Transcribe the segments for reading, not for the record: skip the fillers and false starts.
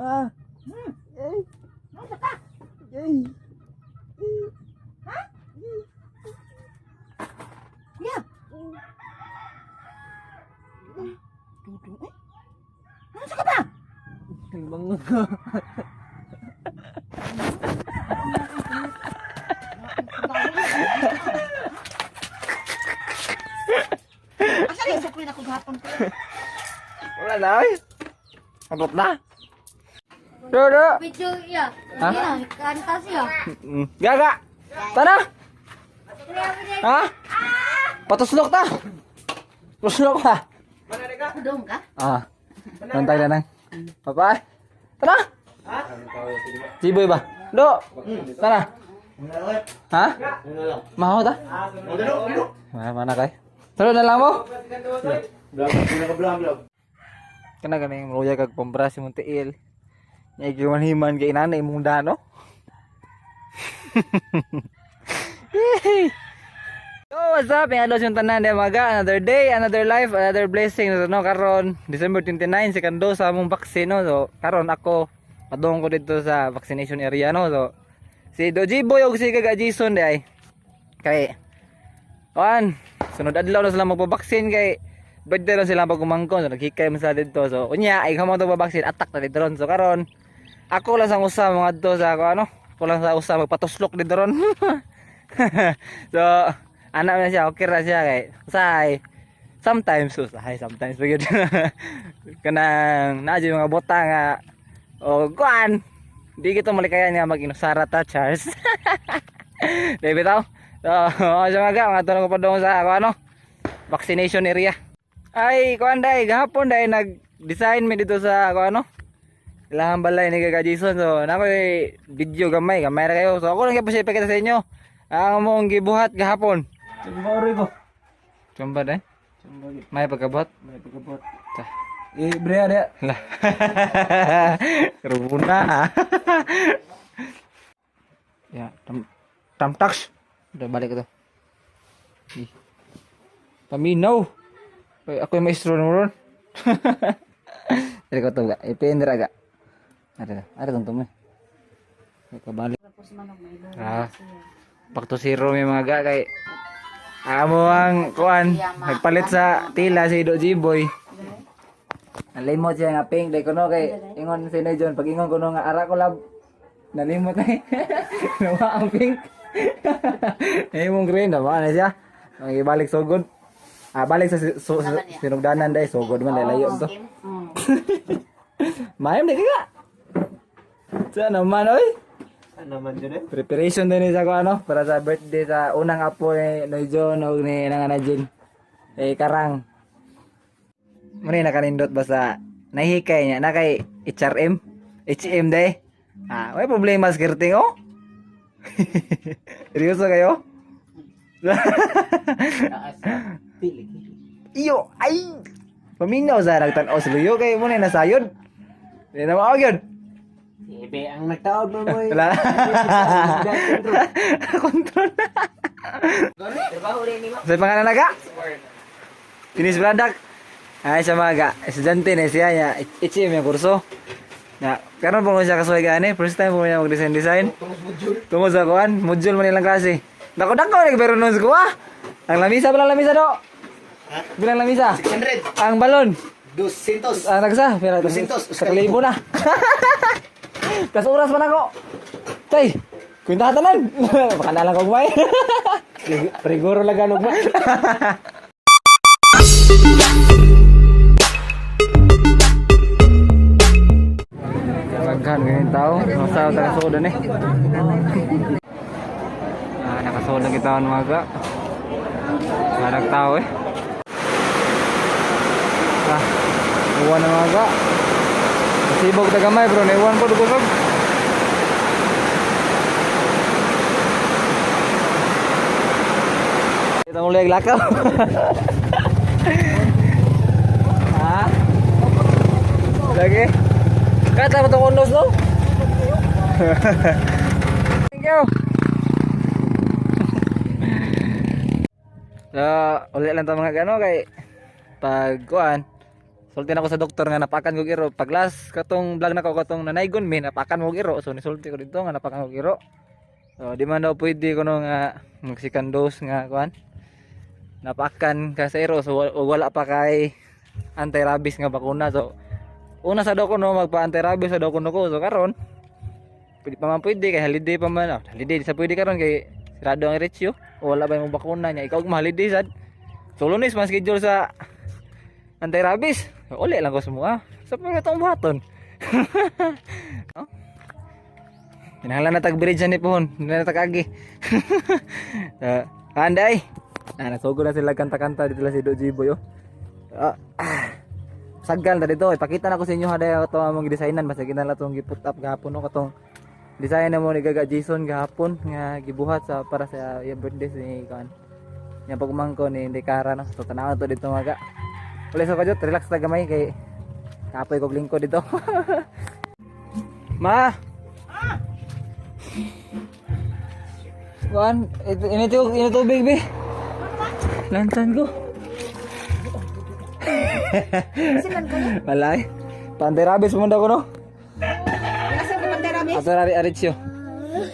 Ah. Ay. Ay. Ha? Kuya. Dudong eh. Ano sa ka ba? Bango ko. Asa rin sukli na ko gahapon ko. Wala na oy. Abot na. Dodo. Video iya. Ha? Iya, kanta siya. Gaga. Tara. Ha? Patuslok ta. Tuslok ka. Dudong ka? Ah. Nantay na nang. Papa. Tara. Siboy ba? Do. Tara. Ha? Maho ta? Mana mana kay? Tara na lang mo. Kana ganing roya kag pambra si mong tiil. Nya giwan-himan kay inana imong dano. Yay! Yo, what's up? Yung adlaw yung tanan di maga. Another day, another life, another blessing. So, no, karon December 29, second dose sa among vaccine, no. So, karon ako padung ko dito sa vaccination area, no. So, si Doji Boy og si Gaga Jason di ay. Kay kuan, sunod adlaw na sila magpa-vaccine kay birthday na sila pag umangkon. So, naghikay man sila dito. So, unya ay kamo to vaccine attack na dito ron. So, karon ako lang sa usa mga adto sa ako ano, ako lang sa usa magpatuslok dito ron. So, anak na siya, okay ra siya kay usahay. Sometimes usahay, sometimes pag yun. Kanang naa jud mga bota nga o kuan. Di kita malikayan nga mag-inusara ta, Charles. Di bitaw. So, oh, siya mga tulong ko pa doon sa ako ano, vaccination area. Ay, kuan day, gahapon day nag-design mi dito sa ako ano, ilahang balay ni Gaga Jason. So, nako video gamay, gamay ra kayo. So, ako lang gyud siya ipakita sa inyo. Ang among gibuhat gahapon. Chamba oray ko. Chamba day. Chamba gyud. May pagkabuhat. May pagkabuhat. Ta. Eh, bre ada. Lah. Rubuna. Ya, tam tamtax. Udah balik ito. Ih. Paminaw. Ay, ako yung maestro naman ron. Dari ko to ga. Ipin dira ga. Ada, ada tong tumoy. Kabalik. Ah. Back to zero may mga ga kay amo ang kuan nagpalit sa tila si Doji Boy. Nalimot siya nga pink dai kuno kay ingon si Noy John pag ingon kuno nga ara ko lab nalimot ay. Nawa ang pink. Eh mong green na na siya. Ang ibalik sugod. Ah, balik sa sinugdanan dai sugod man dai layo to. Mayam di ka. Sa naman oy. Ano man dyan eh? Preparation din sa ko ano para sa birthday sa unang apo ni Noy John ug ni Nangana Jin. Eh karang. Muna nakanindot basta nahikay niya na kay HRM, HM day. Ah, may problema sa skirting oh. Seryoso kayo? Pili. Iyo, ay! Paminaw sa nagtan-aw sa luyo kay mo na nasayod. Di na mao gyud. Ibe ang nagtaod mo mo. Wala. Control. Sa pangalan naga? Finish product. Ay sa mga estudyante na siya niya HM yung kurso. Ya, karon po ko siya kasuway gani, first time po niya mag-design design. Tungod sa kuan, module man ilang klase. Dako dako nagberon nun sa kuha. Ang lamisa bilang lamisa do. Bilang lamisa. 600. Ang balon. 200. Ah, nagsa, pira 200. Sa kalibo na. Tas oras pa na ko. Tay, kwenta tanan. Baka na lang ko gumay. Prigoro lang ganog mo. Pagkan ganyan tao, nasa taga eh. Ah, nakasoda kita ang mga. Marag tao eh. Ah, uwan na mga ga. Sibog ta gamay bro, naiwan po dugosog. Kita mulai lakaw. Ha? Lagi? Kata mo itong unos, no? Thank you. So, ulit lang ito mga gano kay pag kuan Sulti na ko sa doktor nga napakan kog iro. Pag last katong vlog nako katong nanaygon mi napakan kog iro. So nisulti ko dito nga napakan kog iro. So di man daw pwede kuno nga mag second dose nga kuan. Napakan ka sa iro, so wala pa kay anti-rabies nga bakuna. So una sa daw kuno magpa anti-rabies sa daw kuno ko. So karon pwede pa man, pwede kay holiday pa man. Oh, holiday di sa pwede karon kay sirado ang ratio. Wala pa yung bakuna niya. Ikaw og holiday sad. So Lunes man schedule sa anti-rabies. Uli lang ko semua. Sa so, itong buhaton. No? Kinahanglan na tag bridge ni pohon, hindi na tag agi. Anday. Ah, nasugo na sila kanta-kanta dito lang si Do Jiboy oh. Ah, ah. Sagal na dito. Ipakita na ko sa inyo haday ato among designan, basta kinahanglan tong gi-put up gahapon no, katong design na mo ni Gaga Jason gahapon nga gibuhat sa para sa iya birthday ni kan. Nya pagmangko ni Indikara no. So tanaw to dito mga. Uli sa kajot, relax ta gamay kay kapoy kog lingkod dito. Ma. Kuan, ini tu ini tubig bi. Lantan ko. Sinan ko. Malay. Pantai rabis mo ko no. Asa ko pantera mi? Ato rari aritsyo.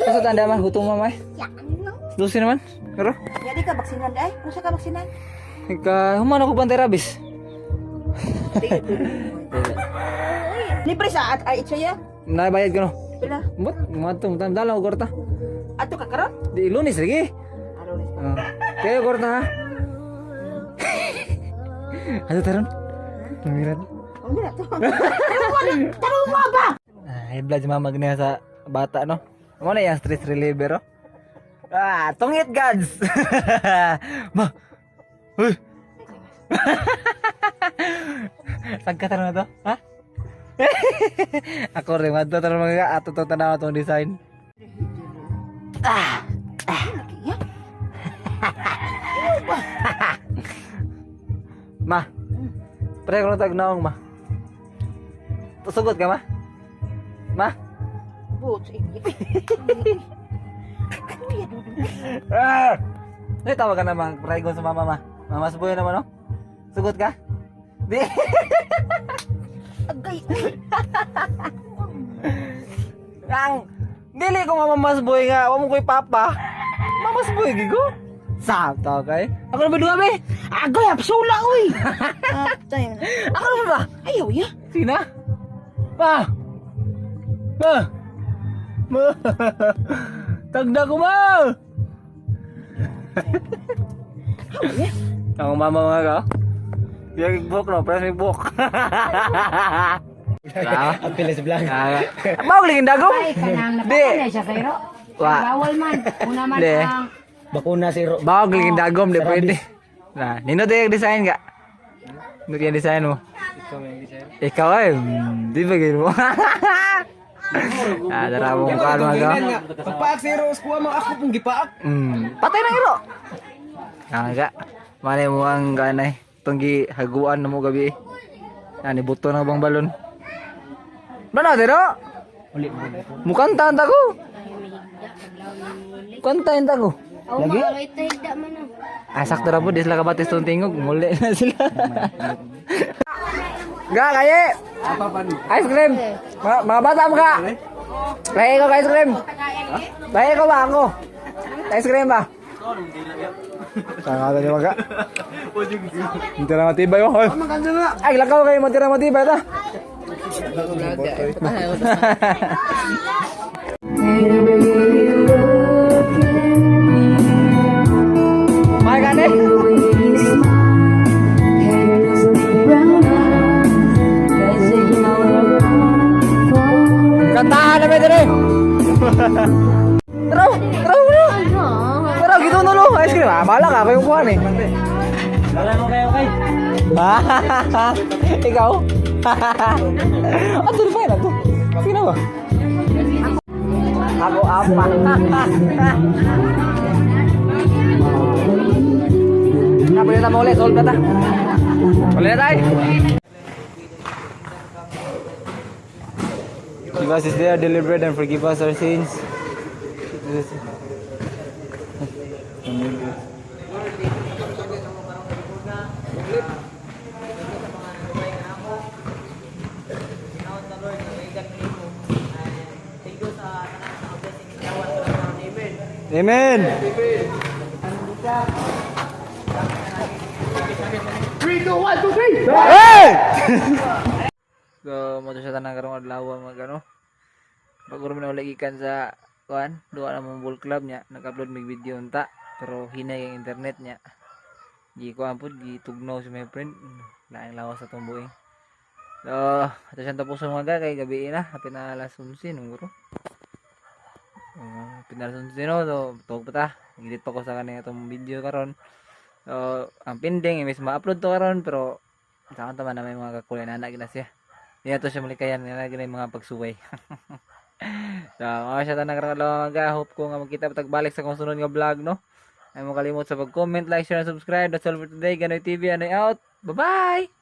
Kaso tanda man gutom mamay. Dusi naman. Pero Jadi ka baksinan day? Unsa ka baksinan? ka human ako pantay rabis. Libre sa at ay ya. Nabayad ko no. Pila? But matong tam dalaw korta. Ato ka karon? Di Lunes lagi. Aron. Oh. Kayo korta ha. Ano taron? Namiran. Ang na to. Tarong mo ba? Ah, high blood si mama niya sa bata no. Mo na yung stress reliever oh. Ah, tungit gods. Ma. Uy. Sagka taron na to? Ha? Ako rin madto taron mga ato to tanaw tong design. Ya. Ma. Pre ko tag naong ma. Tusugot ka ma? Ma? But ini. Uy, dudong. Ah! Ay, tawag ka naman. Pre ko sa mama ma. Mama subuyo naman no? Sugot ka? Di. Agay. Uy. Ang dili ko mamamas boy nga, wa mo koy papa. Mamas boy gigo. Sakto kay. Ako na ba duha be? Agay absula uy. Ah, tayo na. Ako na ba? Ayaw ya. Sina? Pa. Ma. Ma. Tagda ko ma. Ang mama mga ka. Yung book no, press me book. Ah. Ang pila sa vlog. Mao lagi dagom. Ay, kanang Di. napakan na siya sa iro. Wa. Bawal man. Una man Di. ang Bakuna si Ro. Bawag lagi dagom di pwede. Nah, nino tayo yung design ka. Nino yung design mo. Ikaw ay, di ba ganyan mo? Ah, tara mong kalma ka. Pagpaak si Ro, kuha mo ako pong gipaak. Patay na iro. Ah, ka. Manay mo ang ganay. Tunggi haguan na mo gabi. Ah, ni buto na bang balon. Bano, tiro? Uli mo. Mukanta ta ko. Kanta ta ko. Oh, lagi? Higda man ah. Ah, sakto ra po, di sila kabatis tong tingog. Muli na sila. Ga, kaye! Ice cream! Mga bata mo ka! Kaye ko, ice cream! Kaye ko ba ako? Ice cream ba? Tanga niyo maga. Hindi na matibay oh. Ay, lakaw kayo, matira matibay ta. Mai ka ni? Kantahan na ba dire? Tara, tara, tara. Tara, gitu nulo. Ice cream. Ah, bahala ka. Kayong kuha eh. Wala mo kayo kay. Ikaw? Ato ba na to? Sino ba? Ako apa? Na, pwede na ulit. Solve na ta. Ulit na tayo. Give us this day our daily bread and forgive us our sins. Amen. 3, 2, 1, 2, 3! Hey! So, mo siya tanang karong adlaw mag ano. Bago man na uli gikan sa kuan, duwa na mong ball club niya, nag-upload mig video unta, pero hinay ang internet niya. Gi kuan pud gitugnaw si my friend. Laing lawas sa tong buing. So, ato siyang tapos mga kay gabi na, hapit na alas 11 nung guro. Hapit na alas 11 no, so tuog pa ta. Gidit pa ko sa kanila itong video karon. So, ang pending, imbes ma-upload to karon pero sa tama na may mga kakulay na anak na siya. Hindi na to siya malikayan, na na yung mga pagsuway. So, mga siya tanang karon mga, hope ko nga magkita pa tagbalik sa kung sunod nga vlog no. Ay mo kalimot sa pag-comment, like, share, and subscribe. That's all for today. Ganoy TV, Anoy out. Bye-bye!